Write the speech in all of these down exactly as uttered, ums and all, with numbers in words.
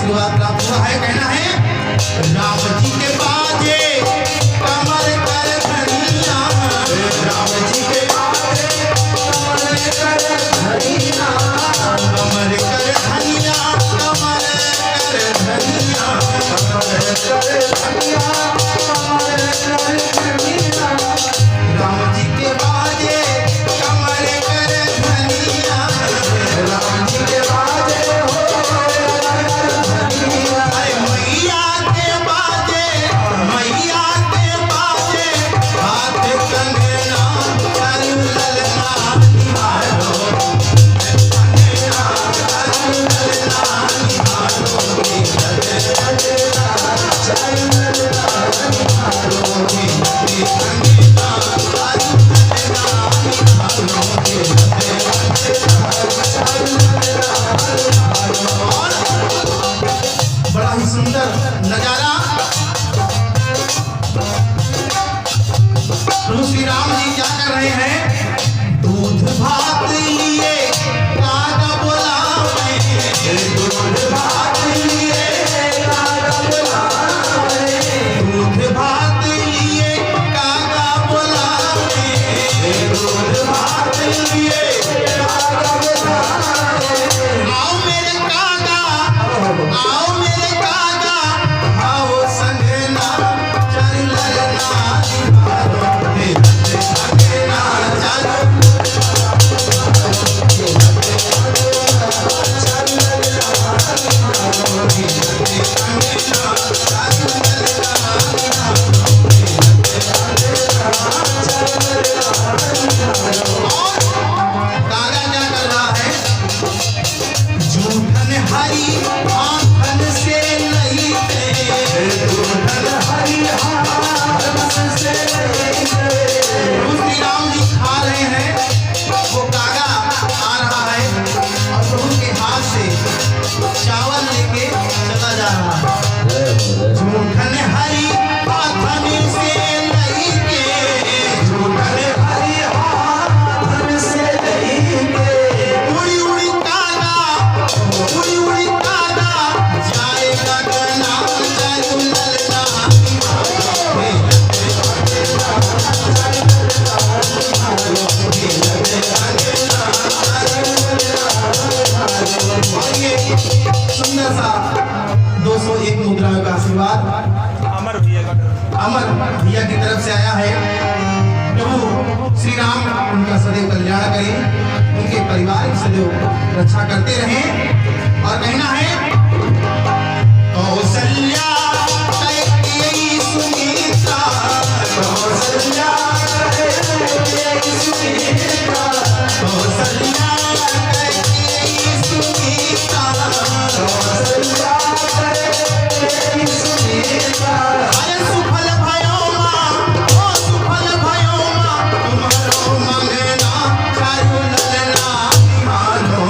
आशीर्वाद प्राप्त हुआ है, कहना है, राम जी के बाजे कमर कर धनिया, राम जी के बाजे कमर कर धनिया, कमर कर धनिया, कमर कर धनिया, कमर कर धनिया, कमर कर धनिया। राम जी के बाजे कमर कर धनिया, राम जी के बाजे हो कमर कर धनिया। अरे मैया के बाजे, मैया के बाजे, हाथ कंगना चालू ललना निहारो। बड़ा ही सुंदर नजारा। प्रभु श्री राम जी क्या कर रहे हैं? दूध भात लिए कागा बोलावे, दूध भात लिए कागा बोलावे, दूध भात लिए कागा बोलावे, दूध भात लिए कागा बोलावे। आओ मेरे कागा, आओ मेरे कागा, आओ संगना, चारू ललना निहारो, हे संगना, चारू और कागा क्या कर रहा है? जूठन हरी हाथन से लइके, जूठन हरी हाथन से लइके। प्रभु श्री राम जी खा रहे हैं, वो कागा आ रहा है और प्रभु के हाथ से चावल लेके चला जा रहा है। जूठन हरी हाथन से लइके, जूठन हरी हाथन से लइके। उड़ी उड़ी कागा, उड़ी उड़ी कागा, जाए गगना, चारू ललना। और ये सुंदर सा दो सौ एक मुद्राओं का आशीर्वाद अमर भैया का, अमर भैया की तरफ से आया है। प्रभु श्री राम उनका सदैव कल्याण करें, उनके परिवार की सदैव रक्षा करते रहें। और कहना है, कौशल्या कैकेयी सुमित्रा, कौशल्या कैकेयी सुमित्रा, कौशल्या कैकेयी सुमित्रा, कौशल्या कैकेयी सुमित्रा। अरे सुफल भयो माँ, ओ सुफल भयो माँ, तुम्हरो मंगना चारू ललना निहारो।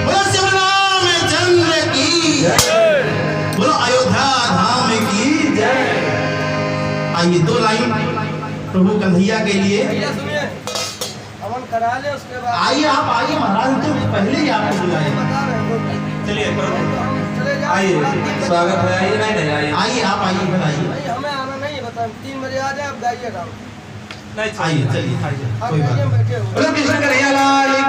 बोलो श्री रामचंद्र की जय। बोलो अयोध्या धाम की जय। आइए, दो लाइन प्रभु कन्हैया के लिए। भैया सुनिए, हवन करा ले, उसके बाद आइए, आप आइए महाराज, हम तो पहले ही आपको बुलाए। बता रहे हैं, बोल रहे हैं। चलिए, प्रभु। चले जाओ, आइए, स्वागत है, आइए, नहीं, नहीं, आइए। आइए, आप आइए, इधर आइए। नहीं, हमें आना नहीं है, बता, तीन बजे आ जाए, आप गाइए गाओ। नहीं, आइए, चलिए, आइए, आप कोई बात गाइए, नहीं। बैठे हो।